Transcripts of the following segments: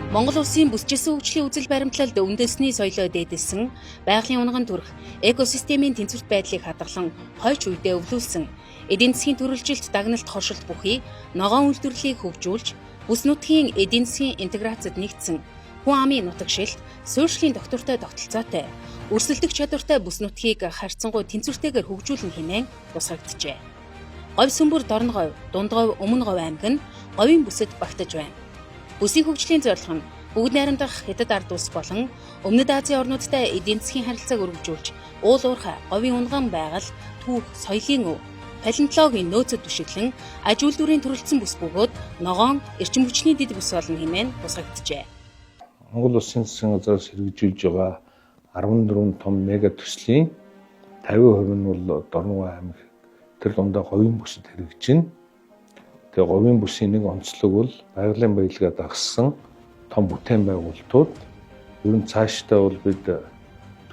Монгол улсын бүсчилсэн хөгжлийн үзэл баримтлалд үндэсний соёлоо дээдэлсэн, байгалийн унган төрх, экосистемийн тэнцвэрт байдлыг хадгалан хойч үедээ өвлүүлсэн, эдийн засгийн төрөлжилт, дагналт, хоршилт бүхий ногоон үйлдвэрлэлийг хөгжүүлж, бүс нутгийн эдийн засгийн интеграцид нэгдсэн, хүн амын нутагшилт, суурьшлийн доктортой тогтолцоотой, өрсөлдөх чадвартай бүс нутгийг харьцангуй тэнцвэртэйгээр хөгжүүлнэ хэмээн тусгагджээ. Говь сүмбэр Дорноговь, Дундговь, Өмнө Говь аймаг нь говийн бүсэд багтаж байна. Бүсийн хөгжлийн зорилго нь бүгд найрамдах Хятад ард улс болон Өмнөд Азийн орнуудтай эдийн засгийн харилцааг өргөжүүлж, уул уурхай, говийн унган байгаль, түүх, соёлын өв, палеонтологийн нөөцөд түшиглэн аж үйлдвэрийн төрөлцсөн бүс бөгөөд ногоон эрчим хүчний дэд бүс болно хэмээн тусгагджээ. Монгол Улсын засгийн газраас хэрэгжүүлж байгаа 14 том мега төслийн 50% нь бол Дорногов аймаг, тэр дундаа говийн бүсэд хэрэгжинэ. Тэгээ говийн бүсийн нэг онцлог бол байгалийн баялгаа дагсан том бүтээн байгуулалтууд, ер нь цаашдаа бол бид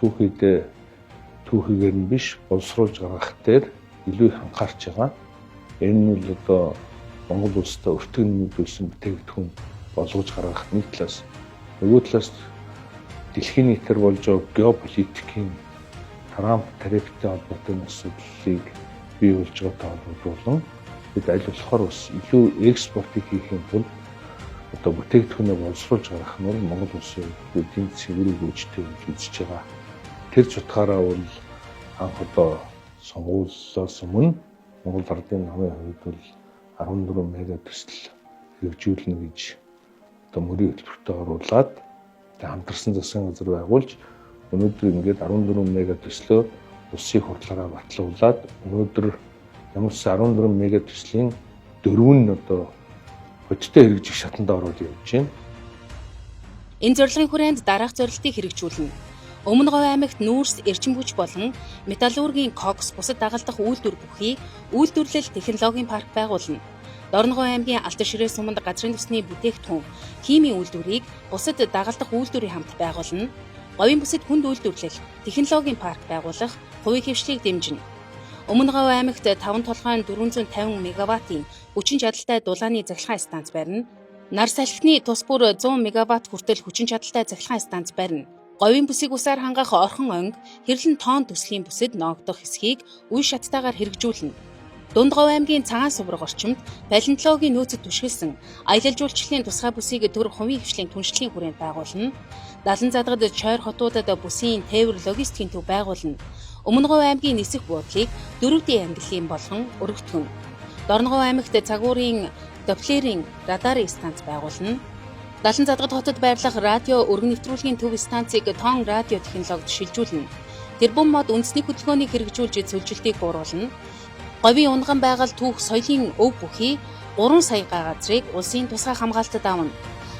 түүхийдээ түүхийгээр нь биш, боловсруулж гаргах дээр илүү их анхаарч байгаа. Энэ нь бол одоо Монгол улстай өртөг нэмэгдүүлсэн бүтээгдэхүүн болгож гаргах нэг талаас, нөгөө талаас дэлхийн нийтээр болж байгаа геополитикийн Трамп тарифтай холбоотой асуудлыг бий болж байгаатай холбогдуулан бид аль болохоор бас илүү экспортыг хийхийн тулд одоо бүтээгдэхүүнээ боловсруулж гаргах нь бол Монгол улсын эдийн засгийн үр өгөөжтэй гэж үзэж байгаа. Тэр ч утгаараа бол анх одоо сонгуулиос өмнө Монгол Ардын намын хувьд бол 14 мега төсөл хэрэгжүүлнэ гэж одоо мөрийн хөтөлбөртөө оруулаад, хамтарсан засгийн газар байгуулж, өнөөдөр ингээд 14 мега төслөө улсын хурлаараа батлуулаад, өнөөдөр ямар ч 14 мега төслийн дөрөв нь одоо бодиттой хэрэгжих шатанд ороод явж байна. Энэ зорилгын хүрээнд дараах зорилтыг хэрэгжүүлнэ. Өмнө Говь аймагт нүүрс, эрчим хүч болон металлургийн кокс, бусад дагалдах үйлдвэр бүхий үйлдвэрлэл технологийн парк байгуулна. Дорноговь аймгийн Алтан ширээ суманд газрын төсний бүтээгдэхүүн, химийн үйлдвэрийг бусад дагалдах үйлдвэрийн хамт байгуулна. Говийн бүсэд хүнд үйлдвэрлэл, технологийн парк байгуулах хувийн хэвшлийг дэмжинэ. Өмнө Говь аймагт 5 толгойн 450 мегаваттын хүчин чадалтай дулааны цахилгаан станц барина. Нар салхины тус бүр 100 мегаватт хүртэл хүчин чадалтай цахилгаан станц барина. Говийн бүсийг усаар хангах Орхон онг, Хэрлэн тоон төслийн бүсэд ноогдох хэсгийг үе шаттайгаар хэрэгжүүлнэ. Дунд Говь аймгийн Цагаан сувраг орчимд палеонтологийн нөөцөд түшгэлсэн аялал жуулчлалын тусгай бүсийг төр хувийн хэвшлийн түншлэлийн хүрээнд байгуулна. Далан задгад, Чойр хотуудад бүсийн тээвэр логистикийн төв байгуулна. Өмнө Говь аймгийн нисэх буудлыг 4D ангиллын болгон өргөтгөнө. Дорноговь аймагт цагуурын Доплерийн радарын станц байгуулна. Далан задгад хотод байрлах радио өргөн нэвтрүүлгийн төв станцыг тон радио технологид шилжүүлнэ. Тэрбум мод үндэсний хөдөлгөөнийг хэрэгжүүлж цөлжилтийг бууруулна. Говийн унган байгаль, түүх, соёлын өв бүхий 3 сая га газрыг улсын тусгай хамгаалтад авна.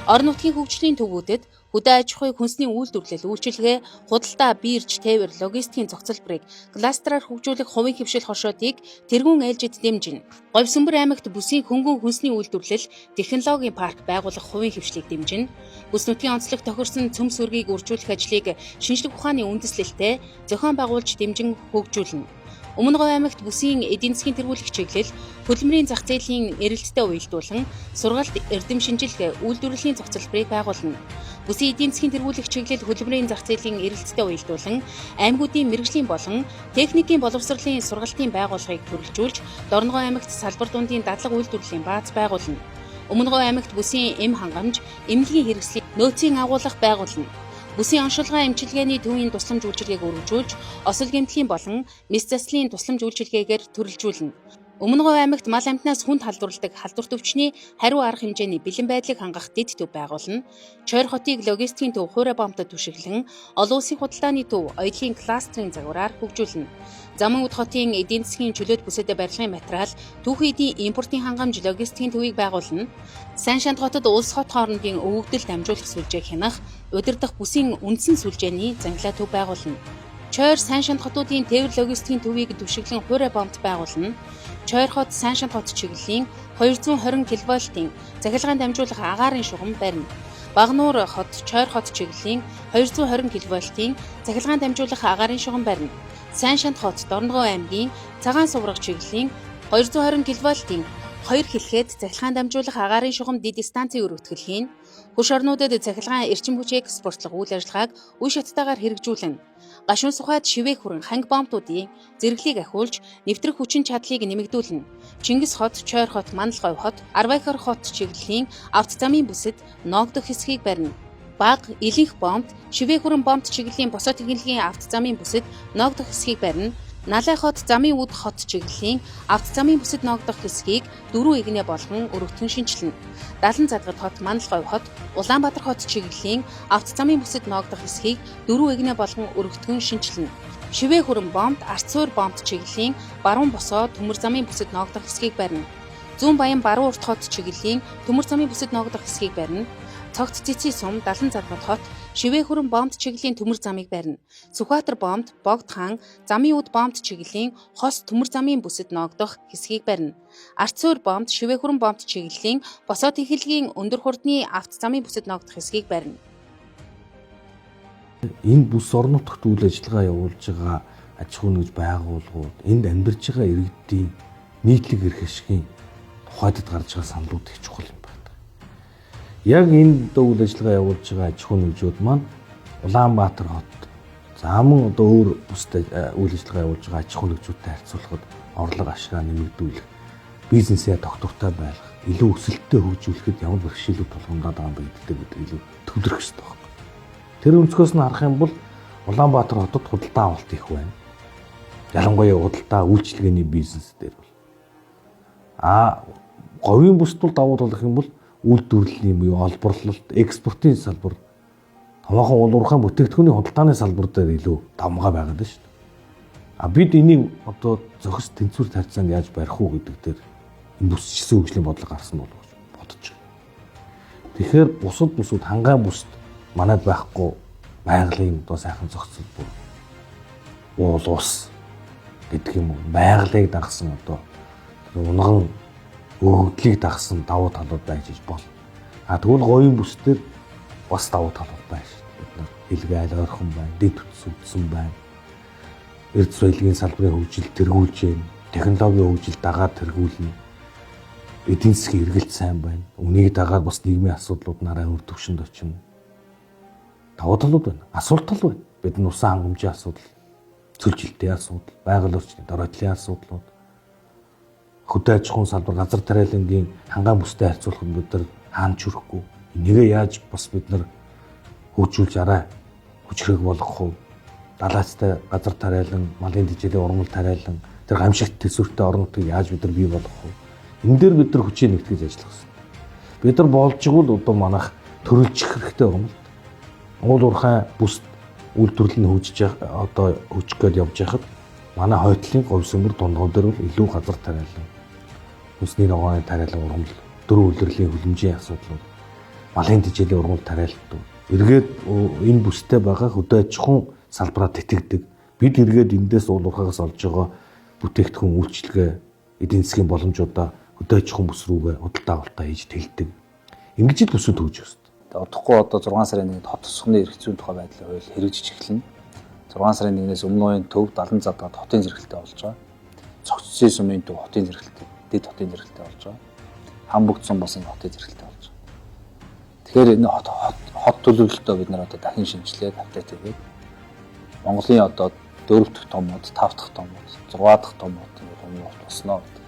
Орон нутгийн хөгжлийн төвүүдэд хөдөө аж ахуйг, хүнсний үйлдвэрлэл, үйлчилгээ, худалдаа, бирж, тээвэр, логистикийн зохицолборыг кластераар хөгжүүлэх хувийн хэвшил хоршоодыг тэргүүн ээлжид дэмжинэ. Говь Сүмбэр аймагт бүсийн хөнгөн хүнсний үйлдвэрлэл, технологийн парк байгуулах хувийн хэвшлийг дэмжинэ. Бүс нутгийн онцлог тохирсон цөм сүргийг үржүүлэх ажлыг шинжлэх ухааны үндэслэлтэй зохион байгуулж дэмжин хөгжүүлнэ. Өмнө Говь аймагт бүсийн эдийн засгийн тэргүүлэх чиглэл, хөдөлмөрийн зах зээлийн эрэлттэй уялдуулан сургалт, эрдэм шинжилгээ, үйлдвэрлэлийн зохицолборыг байгуулна. Бүсийн эдийн засгийн тэргүүлэх чиглэл, хөдөлмөрийн зах зээлийн эрэлттэй уялдуулан аймагуудын мэргэжлийн болон техникийн боловсролын сургалтын байгууллагыг төрөлжүүлж, Дорноговь аймагт салбар дундын дадлага үйлдвэрлэлийн бааз байгуулна. Өмнө Говь аймагт бүсийн эм хангамж, эмнэлгийн хэрэгслийн нөөцийн агуулга байгуулна. Бүсийн оншилгоо эмчилгээний төвийн тусламж үйлчилгээг өргөжүүлж, осол гэмтлийн болон мэс заслын тусламж үйлчилгээгээр төрөлжүүлнэ. Өмнө Говь аймагт мал амьтнаас хүнд халдварладаг халдварт өвчний хариу арга хэмжээний бэлэн байдлыг хангах дэд төв байгуулна. Чойр хотыг логистикийн төв, хуурай бомбод түшиглэн, олон улсын худалдааны төв, оёлын кластерын загвараар хөгжүүлнэ. Замун үд хотын эдийн засгийн чөлөөт бүсэд барилгын материал, түүхий эдийн импортын хангамж, логистикийн төвийг байгуулна. Сайн шанд хотод улс хот хоорондын өвөгдөл дамжуулах сүлжээг хянах, удирдах бүсийн үндсэн сүлжээний зангилаа төв байгуулна. Чойр, Сайн шанд хотуудын тээвэр логистикийн төвийг түшиглэн хуурай бомбод байгуулна. Чойр хот, Сайн шанд хот чиглэлийн 220 кВ-ийн цахилгаан дамжуулах агаарын шугам барина. Багануур хот, Чойр хот чиглэлийн 220 кВ-ийн цахилгаан дамжуулах агаарын шугам барина. Сайн шанд хот, Дорноговь аймгийн Цагаан суврага чиглэлийн 220 кВ-ийн Хоёр хэлэхэд цахилгаан дамжуулах агаарын шугам дэд станцын өргөтгөл хийнэ. Хөрш орнуудад цахилгаан эрчим хүч экспортлох үйл ажиллагааг үе шаттайгаар хэрэгжүүлнэ. Гашуун сухайд шивээ хүрэн ханг бомбтуудын зэрэглийг ахиулж нэвтрэх хүчин чадлыг нэмэгдүүлнэ. Чингис хот, Чойр хот, Маналговь хот, Арвайхар хот чиглэлийн авто замын бүсэд ноогдох хэсгийг барина. Баг, Илэнх бомбт, шивээ хүрэн бомбт чиглэлийн босоо технологийн авто замын бүсэд ноогдох хэсгийг барина. Налай хот, замын үд хот чиглэлийн авто замын бүсэд ноогдох хэсгийг дөрвөн эгнээ болгон өргөтгөн шинэчилнэ. Далан задгад хот, Маналговь хот, Улаанбаатар хот чиглэлийн авто замын бүсэд ноогдох хэсгийг дөрвөн эгнээ болгон өргөтгөн шинэчилнэ. Шивээ хүрэн бомбт, арц суур бомбт чиглэлийн баруун босоо төмөр замын бүсэд ноогдох хэсгийг барина. Зүүн баян баруун урт хот чиглэлийн төмөр замын бүсэд ноогдох хэсгийг барина. Цогт цэцэн сум, Далан задгад хот, шивээ хүрэн бомбт чиглэлийн төмөр замыг барина. Сүхбаатар бомбт, Богд хаан, замын үд бомбт чиглэлийн хос төмөр замын бүсэд ноогдох хэсгийг барина. Арц суур бомбт, шивээ хүрэн бомбт чиглэлийн босоо технологийн өндөр хурдны авто замын бүсэд ноогдох хэсгийг барина. Энэ бүс орон нутагт үйл ажиллагаа явуулж байгаа аж ахуйн нэгж байгууллагууд, энд амьдарч байгаа иргэдийн нийтлэг эрх ашигын тухайдад гарч байгаа саналууд их чухал юм байна. Яг энэ одоо үйл ажиллагаа явуулж байгаа аж ахуйн нэгжүүд маань Улаанбаатар хот, за мөн одоо өөр бүстэй үйл ажиллагаа явуулж байгаа аж ахуйн нэгжүүдтэй харьцуулахад орлого ашгаа нэмэгдүүлэх, бизнесээ тогтвортой байлгах, илүү өсөлттэй хөгжүүлэхэд ямар бэрхшээлүүд тулгамдаад байгаа юм бэ гэдэг бид илүү төвлөрөх хэрэгтэй байна. Тэр өнцгөөс нь харах юм бол Улаанбаатар хотод худалдаа авалт их байна. Ялангуяа худалдаа үйлчилгээний бизнес дээр бол. Говийн бүсд бол давуу тал гэх юм бол үйлдвэрлэлийн буюу олборлолт, экспортын салбар, томоохон уул уурхайн бүтээгдэхүүний худалдааны салбар дээр илүү давмгай байгаад байна шүү дээ. Бид энийг одоо зохис тэнцвэр харьцаанд яаж барих уу гэдэг дээр энэ бүсчсэн хөгжлийн бодлого гарсан болов гэж бодож байна. Тэгэхээр бусад бүсүүд хангаан бүсд манад байхгүй байгалийн одоо сайхан зохицол бүр уул ус гэдэг юм уу, байгалыг дагсан одоо унган өгөгдлийг дагсан давуу талууд байж иж болно. Тэгвэл говийн бүс дээр бас давуу талууд байна шүү дээ. Бид нар хэлгээл ойрхон байна, дэд бүтц үдсэн байна. Эрд соёлын салбарын хөгжил тэргүүлж байна. Технологийн хөгжил дагаад тэргүүлнэ. Эдийн засгийн эргэлт сайн байна. Үнийг дагаад бас нийгмийн асуудлууд нарай үр төвшөнд очино. Давуу талууд байна. Асуулт тал байна. Бид нар усан хангамжийн асуудал, цөлжилтийн асуудал, байгаль орчны доройтлын асуудлууд, хөдөө аж ахуйн салбар, газар тариалангийн хангаан бүстэй харьцуулахад бид нар хаана ч хүрэхгүй. Энийгээ яаж бас бид нар хөгжүүлж арай хүчрэг болгох вэ? Далайцтай газар тариалан, малын тэжээлийн урмал тариалан, тэр гамшигт төсвөртэй орон нутгийг яаж бид нар бий болгох вэ? Энэ дээр бид нар хүчээ нэгтгэж ажиллах хэрэгтэй. Бид нар болжгүй л одоо манайх төрөлжих хэрэгтэй юм л. Уул уурхай бүс үйлдвэрлэл нь хөгжиж одоо хөгжих гээд явж байхад манай хойтлын говь сөмөр дундгав дээр бол илүү газар тариалан, хүнсний ногооны тариалан ургамал, дөрөв улирлын хөлөмжийн асуудлууд, малын тэжээлийн ургамал тариалтууд эргээд энэ бүстэй байгаа хөдөө аж ахуйн салбараа тэтгэдэг. Бид эргээд эндээс уул уурхаагаас олж байгаа бүтээгдэхүүн үйлчилгээ, эдийн засгийн боломжуудаа хөдөө аж ахуйн бүс рүүгээ худалдаа авалтаа хийж тэлдэг. Ингэж л бүсүүд хөгжих ёстой. Удахгүй одоо 6 сарын 1-нд хот тосгоны эрх зүйн тухай байдлын хууль хэрэгжиж эхэлнэ. 6 сарын 1-ээс Өмнө Уян төв Далан задгаад хотын зэрэгэлтэй болж байгаа. Цогцсын сумын төв хотын зэрэгэлтэй, дэд хотын зэрэгэлтэй болж байгаа. Хамбогд сум бас энэ хотын зэрэгэлтэй болж байгаа. Тэгэхээр энэ хот төлөвлөлтөө бид нар одоо дахин шинжилээд апдейт хийгээд Монголын одоо 4 дахь том хот, 5 дахь том хот, 6 дахь том хот ингээд өмнө хот болсноо гэдэг.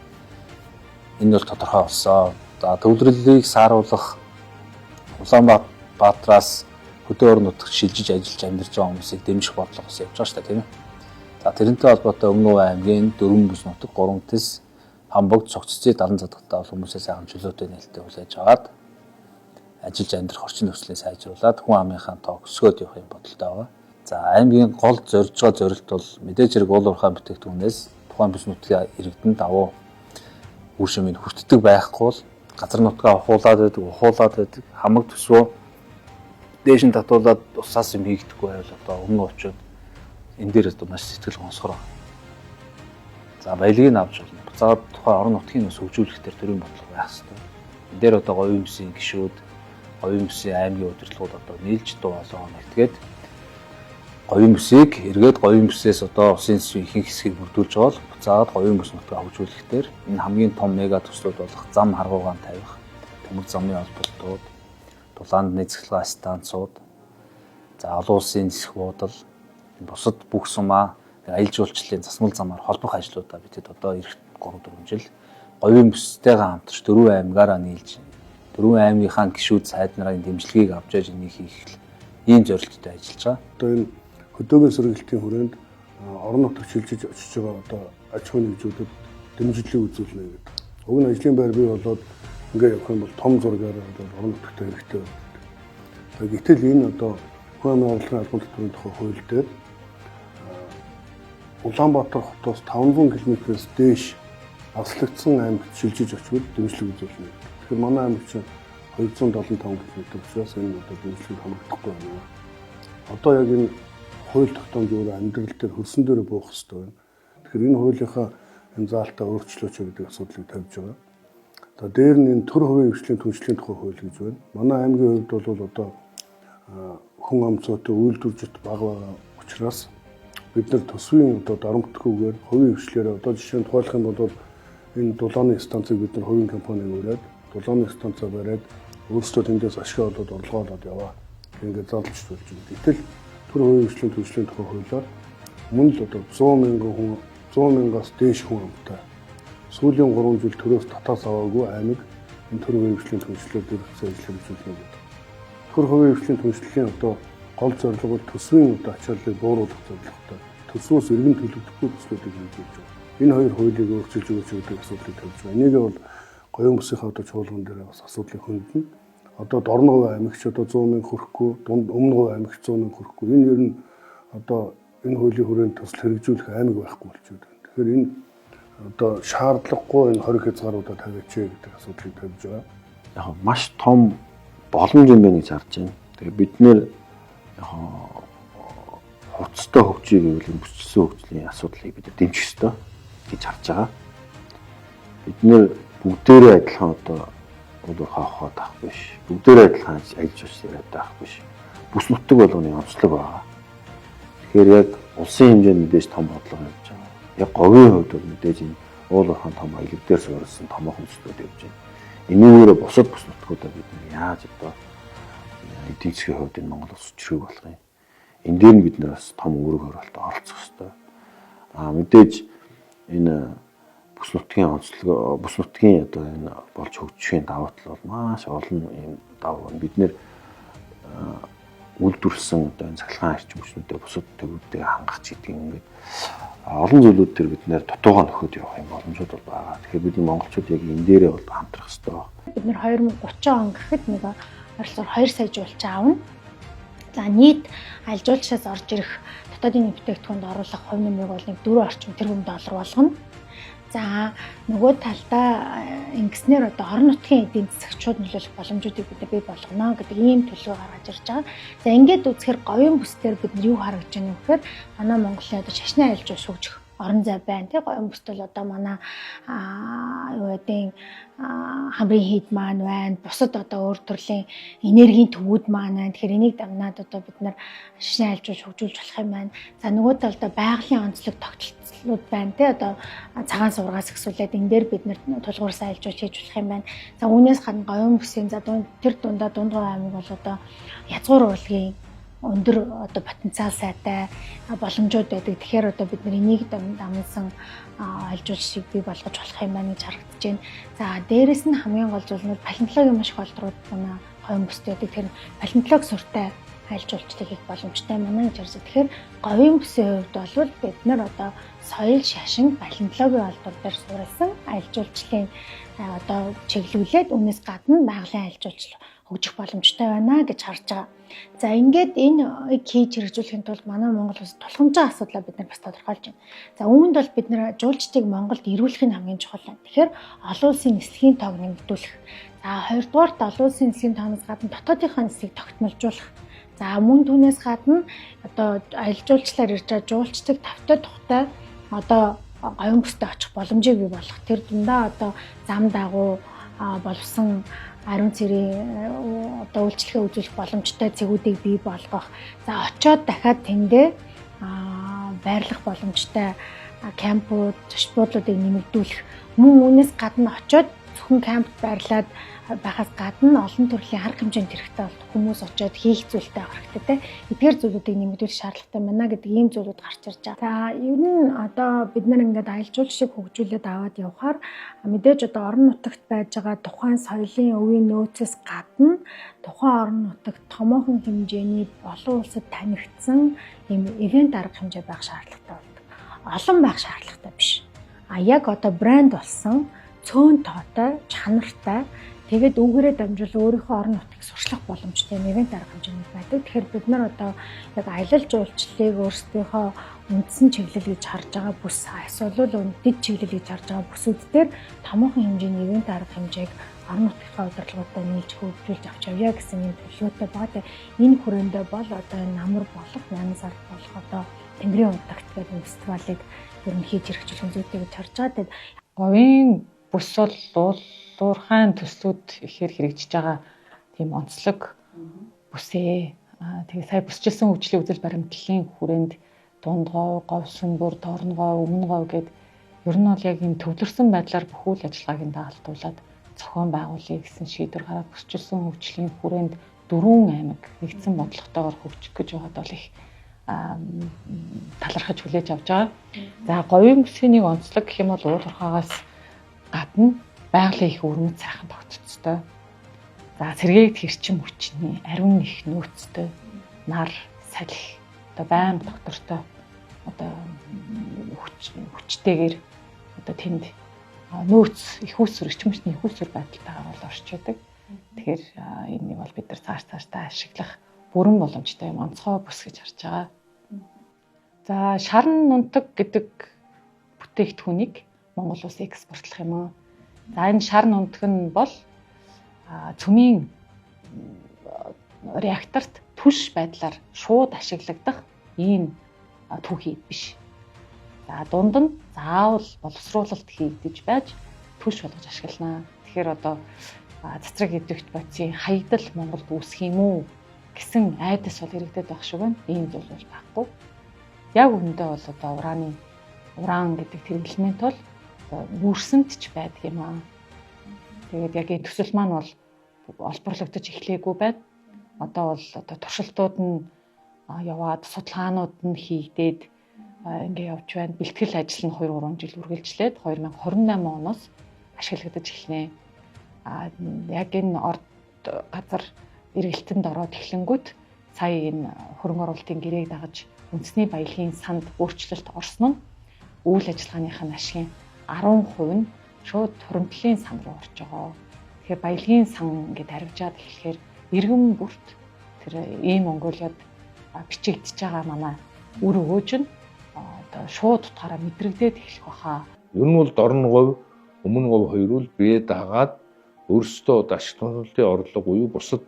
Энэ бол тодорхой болсон. За төвлөрлөлийг сааруулах Улаанбаатараас хөдөө орон нутагт шилжиж ажиллаж амьдарч байгаа хүмүүсийг дэмжих бодлого бас явж байгаа шүү дээ, тийм ээ. За тэрнтэй холбоотой Өмнө Говь аймгийн 4 бүс нутаг, 3 тэс, Хамбогд, Цогццын Далан задгатай бол хүмүүсээ сайхан чөлөөтэй нээлттэй хүлээж аваад ажиллаж амьдрах орчин нөхцөлийг сайжруулад хүн амынхаа тоог өсгөөд явах юм бодолтой байгаа. За аймгийн гол зорж байгаа зорилт бол мэдээж хэрэг уул уурхай бүтээгдэхүүнээс тухайн бүс нутгийн иргэдэн давуу үр шимийг хүртдэг байхгүй бол газар нутгаа ухуулаад байдаг, хамаг төсвөө дээш нь татуулаад усаас юм хийгдэхгүй байвал одоо өмнө очиод энэ дээр одоо маш сэтгэл гонсгор байна. За баялагийг авч болно. Буцаад тухайн орон нутгийн бас хөгжүүлэх дээр төрийн бодлого байх хэрэгтэй. Энэ дээр одоо говийн бүсийн гишүүд, говийн бүсийн аймгийн удирдлагууд одоо нийлж дуу хоолойгоо нэгтгээд Говийн бүсийг эргээд говийн бүсээс одоо усын засвын ихэнх хэсгийг бүрдүүлж байгаа бол буцаагаад говийн бүс нутгаа хөгжүүлэх дээр энэ хамгийн том мега төслүүд болох зам харгуугаан тавих, төмөр замын холболтууд, дулаанд цахилгаан станцууд, за олон улсын нисэх буудал, бусад бүх сумаа аялал жуулчлалын засмал замаар холбох ажлуудаа бид хэд одоо ирэх 3-4 жил говийн бүстэйгээ хамтарч дөрвөн аймгаараа нийлж дөрвөн аймгийнхаа гишүүд сайд нарын дэмжлэгийг авч яж энийг хийх ийм зорилттой ажиллаж байгаа. Одоо энэ хөдөөгийн сэргийлтийн хүрээнд орон нутагт шилжиж очиж байгаа одоо аж ахуйн нэгжүүдэд дэмжлэг үзүүлнэ гэдэг. Уг нь ажлын байр бий болоод ингээ явах юм бол том зургаар одоо орон нутагт хэрэгтэй байна. Гэтэл энэ одоо хүн амын орлогын албан татварын тухай хууль дээр Улаанбаатар хотоос 500 км-ээс дээш аслагдсан аймагт шилжиж очивол дэмжлэг үзүүлнэ. Тэгэхээр манай аймаг чинь 275 км учраас энэ одоо дэмжлэг хамрагдахгүй байна. Одоо яг энэ хууль тогтоомж өөрөө амьдрал дээр хөрсөн дээр буух хэрэгтэй байна. Тэгэхээр энэ хуулийнхаа энэ заалтаа өөрчлөөч гэдэг асуудлыг тавьж байгаа. За дээр нь энэ төр хувийн хвшлийн түншлэлийн тухай хууль гэж байна. Манай аймгийн хувьд бол одоо хүн ам цоотой үйлдвэржит бага байгаа учраас бид нар төсвийн одоо дарамтгүйгээр хувийн хвшлээрээ одоо жишээ нь тухайлах юм бол энэ дулааны станцыг бид нар хувийн компаниг ураад дулааны станцаа бариад өөрсдөө тэндээс ашиг олоод орлогоо олоод яваа. Ингээд задлж болж байна. Гэтэл төр хувийн хвшлийн түншлэлийн тухай хуулиар мөн л одоо 100 мянган хүн 100 мянгаас дээш хүн амтай сүүлийн 3 жил төрөөс татаас аваагүй аймаг энэ төр хувийн хвшлийн түншлэлээр дэргэцэн ажил хэрэгжүүлнэ гэдэг. Төр хувийн хвшлийн түншлэлийн одоо гол зорилго бол төсвийн одоо ачааллыг бууруулах зорилготой. Төсвөөс эргэн төлөгдөхгүй төслүүдийг хэрэгжүүлж байгаа. Энэ хоёр хуулийг өөрчилж өгөөч гэдэг асуудлыг тавьж байгаа. Энийг бол Гоён бүсийнхээ одоо чуулган дээр бас асуудлыг хөндлөнө. Одоо Дорноговь аймагч одоо 100 мянга хүрэхгүй, дунд Өмнөговь аймагч 100 мянга хүрэхгүй. Энэ ер нь одоо энэ хуулийн хүрээнд төсөл хэрэгжүүлэх аймаг байхгүй болчиход байна. Тэгэхээр энэ одоо шаардлагагүй энэ хориг хязгааруудаа тавиач гэдэг асуудлыг тавьж байгаа. Яг маш том боломж юм байна гэж харж байна. Тэгээ бид нэр яг хувцастай хөгжиж гэвэл энэ бүсчилсэн хөгжлийн асуудлыг бид дэмжих ёстой гэж харж байгаа. Бид нэр бүгдээрээ адилхан одоо уул уурхай авах таах биш. Бүгдээрээ адилхан аялал жуулчлал яриад таах биш. Бүс нутаг болгоны онцлог байгаа. Тэгэхээр яг улсын хэмжээнд мэдээж том бодлого явж байгаа. Яг говийн хувьд бол мэдээж энэ уул уурхайн том аялал дээр суурилсан томоохон төслүүд явж байна. Энүүгээр бусад бүс нутгуудаа бид яаж одоо эдийн засгийн хувьд энэ Монгол улс чирэг болох юм. Энэ дээр нь бид нэр бас том үүрэг хөрөлтөд оролцох ёстой. Аа мэдээж энэ бүс нутгийн онцлог бүс нутгийн одоо энэ болж хөгжихийн давуу тал бол маш олон юм давуу. Бид нэр үйлдвэрлэсэн одоо энэ цахилгаан эрчим хүчнүүдэд бусад төвүүдтэйг хангах ч гэдэг юм ингээд олон зүйлүүд төр бид нэр дутуугаа нөхөд явах юм боломжууд бол байгаа. Тэгэхээр бид монголчууд яг энэ дээрээ бол хамтрах ёстой. Бид нэр 2030 он гэхэд нэг ойролцоогоор 2 сая жуулчин авна. За нийт аялал жуулчлалаас орж ирэх дотоодын бүтээгдэхүүнд оруулах хувь нэмрийг бол нэг 4 орчим тэрбум доллар болгоно. За нөгөө талдаа ингэснээр одоо орон нутгийн эдийн засагчуд нөлөөлөх боломжуудыг бид бий болгоно гэдэг ийм төлөвлөгөө гаргаж ирж байгаа. За ингээд үзэхээр говийн бүс дээр бид нар юу харагдаж байна вэ гэхээр манай Монголын одоо шашны аялал жуулчлал хөгжих орон зай байна тий. Говийн бүст бол одоо манай юу гэдیں хамрын хийд маань байна. Бусад одоо өөр төрлийн энергийн төвүүд маань байна. Тэгэхээр энийг дамнаад одоо бид нар шашны аялал жуулчлал хөгжүүлж болох юм байна. За нөгөө талдаа байгалийн онцлог тогтолцлууд байна тий. Одоо цагаан суврагаас эхлүүлээд энэ дээр бид нар тулгуурсан аялал жуулчлал хийж болох юм байна. За үүнээс гадна говийн бүсийн за тэр дундаа Дундговь аймаг бол одоо язгуур урлагийн өндөр одоо потенциал сайтай боломжууд байдаг. Тэгэхээр одоо бид нар энийг дамнасан аялал жуулчлалыг бий болгож болох юм байна гэж харагдаж байна. За дээрэс нь хамгийн гол зүйл нь палеонтологийн маш их олдрууд манай говийн бүст байдаг. Тэр палеонтологи суртай аялал жуулчлалыг хийх боломжтой байна гэж харсан. Тэгэхээр говийн бүсийн хувьд бол бид нар одоо соёл, шашин, палеонтологийн олдвор дээр суурилсан аялал жуулчлалын одоо чиглүүлээд үүнээс гадна байгалийн аялал жуулчлал хөгжих боломжтой байна гэж харж байгаа. За ингээд энэ хийж хэрэгжүүлэхийн тулд манай Монгол улс тулгамжтай асуудлаа бид нар бас тодорхойлж байна. За үүнд бол бид нар жуулчдыг Монголд ирүүлэх нь хамгийн чухал байна. Тэгэхээр олон улсын нислэгийн тоог нэмэгдүүлэх. За хоёрдугаарт олон улсын нислэгийн тооноос гадна дотоодынхоо нислэгийг тогтмолжуулах. За мөн түүнээс гадна одоо аялал жуулчлалаар ирж байгаа жуулчдыг тавтай тухтай одоо говийн бүстэй очих боломжийг бий болгох. Тэр дундаа одоо зам дагуу боловсон ариун цэрийн одоо үйлчлэгээ үзүүлэх боломжтой цэгүүдийг бий болгох. За очоод дахиад тэндээ байрлах боломжтой кампууд, зочид буудлуудыг нэмэгдүүлэх. Мөн үүнээс гадна очоод зөвхөн кампт байрлаад байхаас гадна олон төрлийн арга хэмжээнд хэрэгтэй болдог. Хүмүүс очоод хийх зүйлтэй авах хэрэгтэй те. Эдгээр зүйлүүдийг нэмэгдүүлэх шаардлагатай байна гэдэг ийм зүйлүүд гарч ирж байгаа. За ер нь одоо бид нар ингээд аялал жуулчлалыг хөгжүүлээд аваад явхаар мэдээж одоо орон нутагт байж байгаа тухайн соёлын өвийн нөөцөөс гадна тухайн орон нутагт томоохон хэмжээний олон улсад танигдсан ийм ивент арга хэмжээ байх шаардлагатай болдог. Олон байх шаардлагатай биш. А яг одоо брэнд болсон цөөн тоотой, чанартай тэгээд үүгээрээ дамжуул өөрийнхөө орон нутгийг сурчлах боломжтой ивент арга хэмжээнд байдаг. Тэгэхээр бид нар одоо яг аялал жуулчлалыг өөрсдийнхөө үндсэн чиглэл гэж харж байгаа бүс, эсвэл дэд чиглэл гэж харж байгаа бүсүүд дээр томоохон хэмжээний ивент арга хэмжээг орон нутгийнхаа удирдлагуудаа нийлж хөгжүүлж авч явъя гэсэн юм төлөвлөгөөтэй байгаа. Энэ хүрээндээ бол одоо энэ намар болох, 8 сард болох одоо Тэнгэрийн унтагт гэдэг энэ фестивалыг ер нь хийж хэрэгжүүлэх зүйтэй гэж харж байгаа. Тэгээд говийн бүс бол уулуурхайн төслүүд ихээр хэрэгжиж байгаа тийм онцлог бүсээ. Тэгээ сая бүсчилсэн хөгжлийн үзэл баримтлалын хүрээнд дунд говь, говь сүмбэр, дорн говь, өмнө говь гэд ер нь бол яг ийм төвлөрсөн байдлаар бүх үйл ажиллагааг нь дагалдуулаад зохион байгуулъя гэсэн шийдвэр гараад бүсчилсэн хөгжлийн хүрээнд 4 аймаг нэгдсэн бодлоготойгоор хөгжих гэж байгаад бол их талархаж хүлээж авч байгаа. За говийн бүсийн нэг онцлог гэх юм бол уулуурхаагаас гадна байгалийн их өвөрмөц сайхан тогтцтой. За сэргээгд хэрчим хүчний ариун их нөөцтэй нар, салхи одоо байнга доктортой одоо хүчтэйгээр одоо тэнд нөөц их усүр, эрчим хүчний их усүр байдалтайгаар бол орч байдаг. Тэгэхээр энийг бол бид нар цааш цаашдаа ашиглах бүрэн боломжтой юм онцгой бүс гэж харж байгаа. За шарн нунтаг гэдэг бүтээгдэхүүнийг Монгол улс экспортлох юм аа. За энэ шар нунтаг нь бол цөмийн реакторт түлш байдлаар шууд ашиглагдах ийм түүхий биш. За дунд нь заавал боловсруулалт хийгдэж байж түлш болгож ашиглана. Тэгэхээр одоо цацраг идэвхт бодисын хаягдал Монголд үүсэх юм уу гэсэн айдас бол иргэдэд байх шиг байна. Ийм зүйл бол байхгүй. Яг үүндээ бол одоо уран гэдэг тэр элемент бол нүүрсэнд ч байдаг юм аа. Тэгээд яг энэ төсөл маань бол олборлогдож эхлээгүй байна. Одоо бол одоо туршилтууд нь яваад судалгаанууд нь хийгдээд ингээ явж байна. Бэлтгэл ажил нь 2-3 жил үргэлжлээд 2028 оноос ашиглагдаж эхэлнэ. Яг энэ орд газар эргэлтэнд ороод эхлэнгүүт сая энэ хөрөнгө оруулалтын гэрээг дагаж үндэсний баялагын санд өөрчлөлт орсон нь үйл ажиллагааных нь ашигын 10% нь шууд хуримтлалын сан руу орж байгаа. Тэгэхээр баялагын сан ингээд харивжаад эхлэхээр иргэн бүрт тэр ийм Монголиад бичигдэж байгаа манай үр өгөөж нь одоо шууд утгаараа мэдрэгдээд эхлэх баха. Ер нь бол дорн говь, өмнө говь хоёр бол бие дагаад өөрсдөө одоо ашиг томлолтын орлого буюу бусад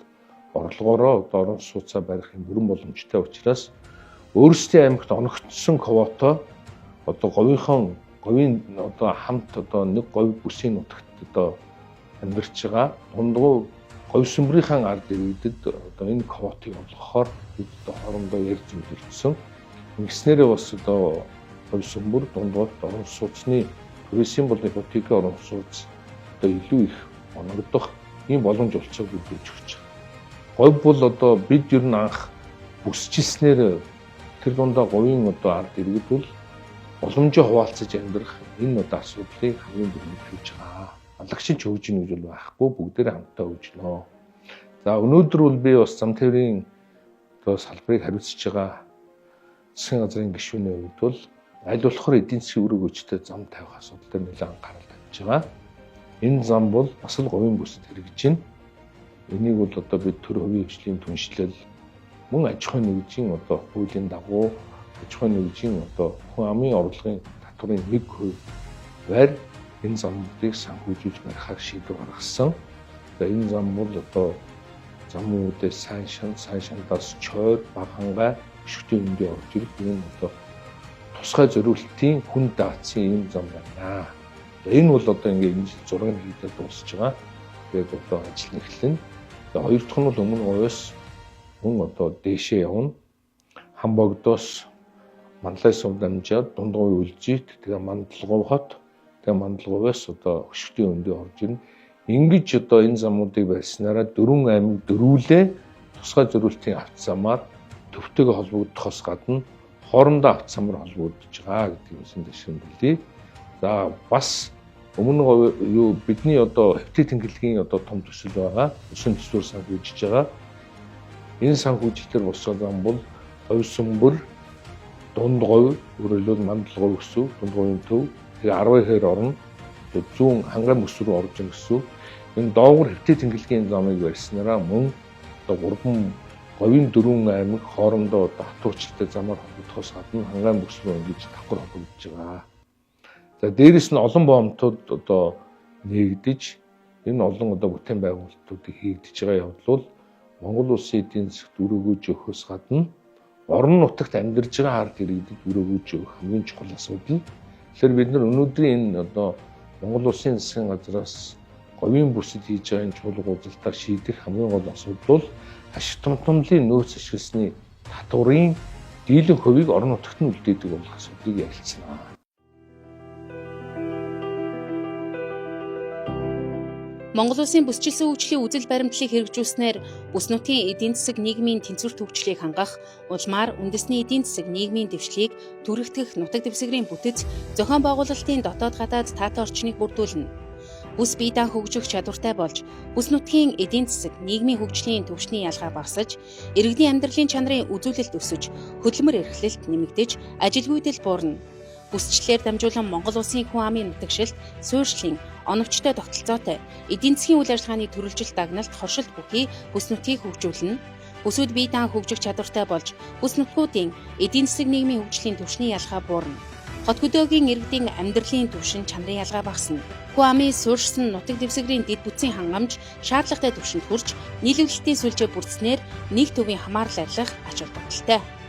орлогоороо одоо орон сууцаа барих юм бүрэн боломжтой учраас өөрсдийн аймагт оногдсон квото одоо говийнхоо говийн одоо хамт одоо нэг говь бүсийн нутагт одоо амьдарч байгаа дундгуу говь сүмрийнхаа ард иргэдэд одоо энэ квотыг олгохоор бид одоо хоорондоо ярьж зөвлөгдсөн. Ингэснээрээ бас одоо говь сүмбэр дундгуут орон сууцны түрээсийн болон ипотекийн орон сууц одоо илүү их оногдох ийм боломж болцоог бид өгч байгаа. Говь бол одоо бид ер нь анх бүсчилснээр тэр дундаа говийн одоо ард иргэд бол боломжоо хуваалцаж амьдрах энэ одоо асуудлыг хамгийн түрүүнд хийж байгаа. Алагчид хөгжинэ гэж бол байхгүй, бүгдээрээ хамтдаа хөгжинө. За өнөөдөр бол би бас зам тээврийн одоо салбарыг хариуцж байгаа засгийн газрын гишүүний хувьд бол аль болохоор эдийн засгийн үр өгөөжтэй зам тавих асуудал дээр нэлээд анхаарал тавьж байгаа. Энэ зам бол бас л говийн бүсэд хэрэгжиж байна. Энийг бол одоо бид төр хувийн хөгжлийн түншлэл мөн аж ахуйн нэгжийн одоо хуулийн дагуу аж ахуйн нэгжийн одоо хүн амын орлогын татварын 1% байр энэ замуудыг санхүүжүүлж барихаар шийдвэр гаргасан. Одоо энэ зам бол одоо замуудаас сайн шан, сайн шандаас чойр, баг хангай, өшигтэй хөндөө орж ирэх энэ одоо тусгай зориултын хүн даацын ийм зам байна. Энэ бол одоо ингээ энэ жил зураг нь хийгдээд дуусч байгаа. Тэгээд одоо ажил нь эхэлнэ. Тэгээд хоёр дахь нь бол Өмнө Говьоос мөн одоо дээшээ явна. Хамбогдоос Манлай сум дамжаад Дунд Говь Үлзийт, тэгээ Мандалговь хот, тэгээ Мандалговьоос одоо Хөшигтийн өндөө орж ирнэ. Ингэж одоо энэ замуудыг барьснараа дөрвөн аймаг дөрвүүлээ тусгай зориултын авто замаар төвтэйгээ холбогдохоос гадна хоорондоо авто замаар холбогдож байгаа гэдэг юм дэшгэмбэлээ. За бас Өмнө Говь юу бидний одоо хэвтээ тэнхлэгийн одоо том төсөл байгаа. Өсөн төсвөр санхүүжиж байгаа. Энэ санхүүжилтээр босгоо зам бол Говь Сүмбэр, Дунд Говь, өөрөөр хэлбэл Мандал Говь гэсэн, Дунд Говийн төв, тэгээ 12 орно. Зүүн хангай мөс рүү орж ийн гэсэн. Энэ доогуур хэвтээ тэнхлэгийн замыг барьснараа мөн одоо гурван говийн дөрвөн аймаг хоорондоо одоо хатуурчтай замаар холбогдохоос гадна хангай мөс рүү ингэж давхар холбогдож байгаа. За дээрэс нь олон боомтууд одоо нэгдэж энэ олон одоо бүтээн байгуулалтуудыг хийгдэж байгаа явдал бол Монгол улсын эдийн засагт үр өгөөж өгөхөөс гадна орон нутагт амьдарч байгаа ард иргэдэд үр өгөөж өгөх хамгийн чухал асуудал. Тэгэхээр бид нар өнөөдрийн энэ одоо Монгол улсын засгийн газраас говийн бүсэд хийж байгаа энэ чуулга уулзалтаар шийдэх хамгийн гол асуудал бол ашиг томтомлын нөөц ашигласны татварын дийлэн хувийг орон нутагт нь үлдээдэг болох асуудлыг ярилцсанаа. Монгол улсын бүсчилсэн хөгжлийн үзэл баримтлалыг хэрэгжүүлснээр бүс нутгийн эдийн засаг нийгмийн тэнцвэрт хөгжлийг хангах, улмаар үндэсний эдийн засаг нийгмийн дэвшлийг түрэгтгэх нутаг дэвсгэрийн бүтэц зохион байгуулалтын дотоод гадаад таатай орчныг бүрдүүлнэ. Бүс бие даан хөгжих чадвартай болж, бүс нутгийн эдийн засаг нийгмийн хөгжлийн түвшний ялгаа багасаж, иргэдийн амьдралын чанарын үзүүлэлт өсөж, хөдөлмөр эрхлэлт нэмэгдэж, ажилгүйдэл буурна. Бүсчлэлээр дамжуулан Монгол улсын хүн амын нутагшилт, суурьшлийн, оновчтой тогтолцоотой эдийн засгийн үйл ажиллагааны төрөлжилт дагналт хоршилт бүхий бүс нутгийг хөгжүүлнэ. Бүсүүд бие даан хөгжих чадвартай болж, бүс нутгуудын эдийн засаг нийгмийн хөгжлийн түвшний ялгаа буурна. Хот хөдөөгийн иргэдийн амьдралын түвшин чанарын ялгаа багасна. Хүн амын суурьшсан нутаг дэвсгэрийн дэд бүтцийн хангамж шаардлагатай түвшинд хүрч, нийлүүлэлтийн сүлжээ бүрдснээр нэг төвийн хамаарал арилгах ач холбогдолтой.